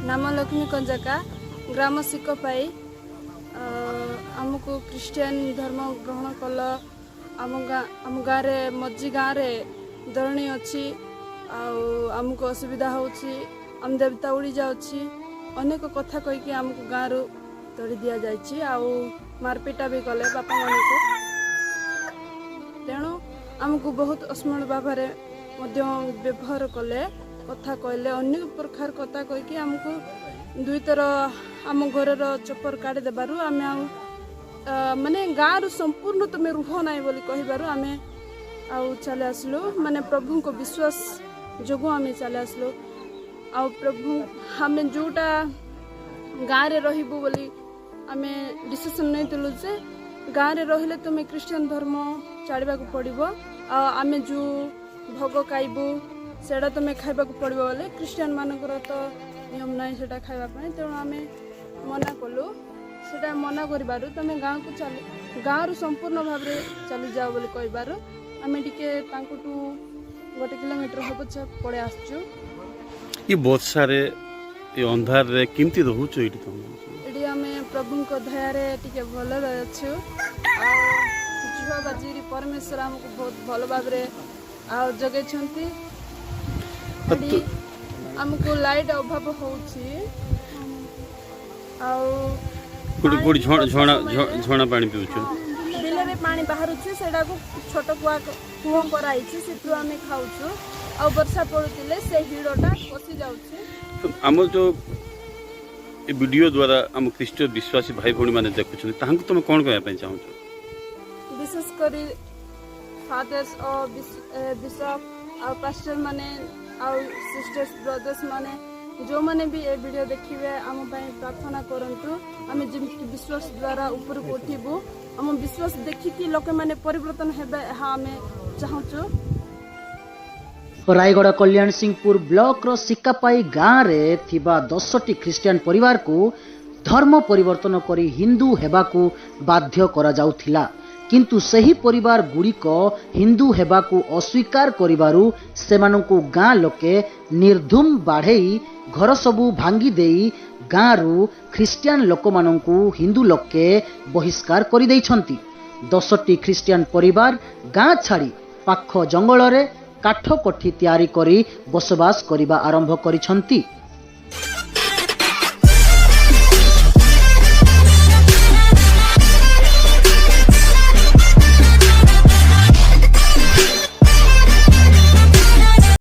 ନାମ ଲକ୍ଷ୍ମୀ କଞ୍ଜକା, ଗ୍ରାମ ସିକପାଇ। ଆମକୁ ଖ୍ରୀଷ୍ଟିଆନ ଧର୍ମ ଗ୍ରହଣ କଲ। ଆମ ଗାଁ, ଆମ ଗାଁରେ, ମଝି ଗାଁରେ ଧରଣୀ ଅଛି ଆଉ ଆମକୁ ଅସୁବିଧା ହେଉଛି, ଆମ ଦେବତା ଉଡ଼ି ଯାଉଛି, ଅନେକ କଥା କହିକି ଆମକୁ ଗାଁରୁ ତଡ଼ି ଦିଆଯାଇଛି ଆଉ ମାରପିଟା ବି କଲେ ବାପାମାନଙ୍କୁ। ତେଣୁ ଆମକୁ ବହୁତ ଅସମ୍ମାନ ଭାବରେ ମଧ୍ୟ ବ୍ୟବହାର କଲେ, କଥା କହିଲେ, ଅନେକ ପ୍ରକାର କଥା କହିକି ଆମକୁ ଦୁଇଥର ଆମ ଘରର ଚପର କାଢ଼ି ଦେବାରୁ ଆମେ ଆଉ ମାନେ ଗାଁରୁ ସମ୍ପୂର୍ଣ୍ଣ ତୁମେ ରୁହ ନାହିଁ ବୋଲି କହିବାରୁ ଆମେ ଆଉ ଚାଲି ଆସିଲୁ। ମାନେ ପ୍ରଭୁଙ୍କ ବିଶ୍ୱାସ ଯୋଗୁଁ ଆମେ ଚାଲି ଆସିଲୁ। ଆଉ ପ୍ରଭୁ, ଆମେ ଯେଉଁଟା ଗାଁରେ ରହିବୁ ବୋଲି ଆମେ ଡିସିସନ୍ ନେଇଥିଲୁ ଯେ ଗାଁରେ ରହିଲେ ତୁମେ ଖ୍ରୀଷ୍ଟିଆନ ଧର୍ମ ଛାଡ଼ିବାକୁ ପଡ଼ିବ ଆଉ ଆମେ ଯେଉଁ ଭୋଗ ଖାଇବୁ ସେଇଟା ତୁମେ ଖାଇବାକୁ ପଡ଼ିବ ବୋଲେ, ଖ୍ରୀଷ୍ଟିଆନ ମାନଙ୍କର ତ ନିୟମ ନାହିଁ ସେଇଟା ଖାଇବା ପାଇଁ। ତେଣୁ ଆମେ ମନା କଲୁ। ସେଇଟା ମନା କରିବାରୁ ତୁମେ ଗାଁକୁ ଚାଲି, ଗାଁରୁ ସମ୍ପୂର୍ଣ୍ଣ ଭାବରେ ଚାଲିଯାଅ ବୋଲି କହିବାରୁ ଆମେ ଟିକେ ତାଙ୍କଠୁ 1 କିଲୋମିଟର ହେବ ପଳେଇ ଆସିଛୁ। ଏ ବର୍ଷାରେ, ଏ ଅନ୍ଧାରରେ କେମିତି ରହୁଛ ଏଇଠି ତମେ? ଏଠି ଆମେ ପ୍ରଭୁଙ୍କ ଦୟାରେ ଟିକେ ଭଲରେ ଅଛୁ ଆଉ ଯିହୋବା ଯିରେ ପରମେଶ୍ୱର ଆମକୁ ବହୁତ ଭଲ ଭାବରେ ଆଉ ଯୋଗେଇଛନ୍ତି। ଏଠି ଆମକୁ ଲାଇଟ୍ ଅଭାବ ହେଉଛି ଆଉ କୋଉଠି କୋଉଠି ପାଣି ବର୍ଷା ଝଣା ସମୟରେ ଝଣା ପାଣି ପିଉଛ? ହଁ, ବିଲରେ ପାଣି ବାହାରୁଛି, ସେଇଟାକୁ ଛୋଟ କୁଆ କୂଅ କରାହେଇଛି, ସେଥିରୁ ଆମେ ଖାଉଛୁ। ଆଉ ବର୍ଷା ପଡୁଥିଲେ ସେ ହିଡ଼ଟା ପଶି ଯାଉଛି। ତ ଆମର ଯୋଉ ଏ ଭିଡ଼ିଓ ଦ୍ୱାରା ଆମ ଖ୍ରୀଷ୍ଟ ବିଶ୍ୱାସୀ ଭାଇ ଭଉଣୀ ମାନେ ଦେଖୁଛନ୍ତି, ତାହାଙ୍କୁ ତମେ କ'ଣ କହିବା ପାଇଁ ଚାହୁଁଛ? ବିଶେଷ କରି ଫାଦର୍ସ ଓ ବିଶପ ଆଉ ପାଷ୍ଟର ମାନେ ଆଉ ସିଷ୍ଟର୍ସ ବ୍ରଦର୍ସ ମାନେ, ଯେଉଁମାନେ ବି ଏ ଭିଡ଼ିଓ ଦେଖିବେ, ଆମ ପାଇଁ ପ୍ରାର୍ଥନା କରନ୍ତୁ। ଆମେ ଯେମିତି ବିଶ୍ୱାସ ଦ୍ୱାରା ଉପରକୁ ଉଠିବୁ, ଆମ ବିଶ୍ୱାସ ଦେଖିକି ଲୋକମାନେ ପରିବର୍ତ୍ତନ ହେବେ, ଏହା ଆମେ ଚାହୁଁଛୁ। ରାୟଗଡ଼ା କଲ୍ୟାଣସିଂହପୁର ବ୍ଲକର ସିକାପାଇ ଗାଁରେ ଥିବା 10ଟି ଖ୍ରୀଷ୍ଟିଆନ ପରିବାରକୁ ଧର୍ମ ପରିବର୍ତ୍ତନ କରି ହିନ୍ଦୁ ହେବାକୁ ବାଧ୍ୟ କରାଯାଉଥିଲା। କିନ୍ତୁ ସେହି ପରିବାର ଗୁଡ଼ିକ ହିନ୍ଦୁ ହେବାକୁ ଅସ୍ୱୀକାର କରିବାରୁ ସେମାନଙ୍କୁ ଗାଁ ଲୋକେ ନିର୍ଦ୍ଧୁମ ବାଢ଼େଇ ଘର ସବୁ ଭାଙ୍ଗି ଦେଇ ଗାଁରୁ ଖ୍ରୀଷ୍ଟିଆନ ଲୋକମାନଙ୍କୁ ହିନ୍ଦୁ ଲୋକେ ବହିଷ୍କାର କରିଦେଇଛନ୍ତି। 10ଟି ଖ୍ରୀଷ୍ଟିଆନ ପରିବାର ଗାଁ ଛାଡ଼ି ପାଖ ଜଙ୍ଗଲରେ କାଠ କୋଠି ତିଆରି କରି ବସବାସ କରିବା ଆରମ୍ଭ କରିଛନ୍ତି।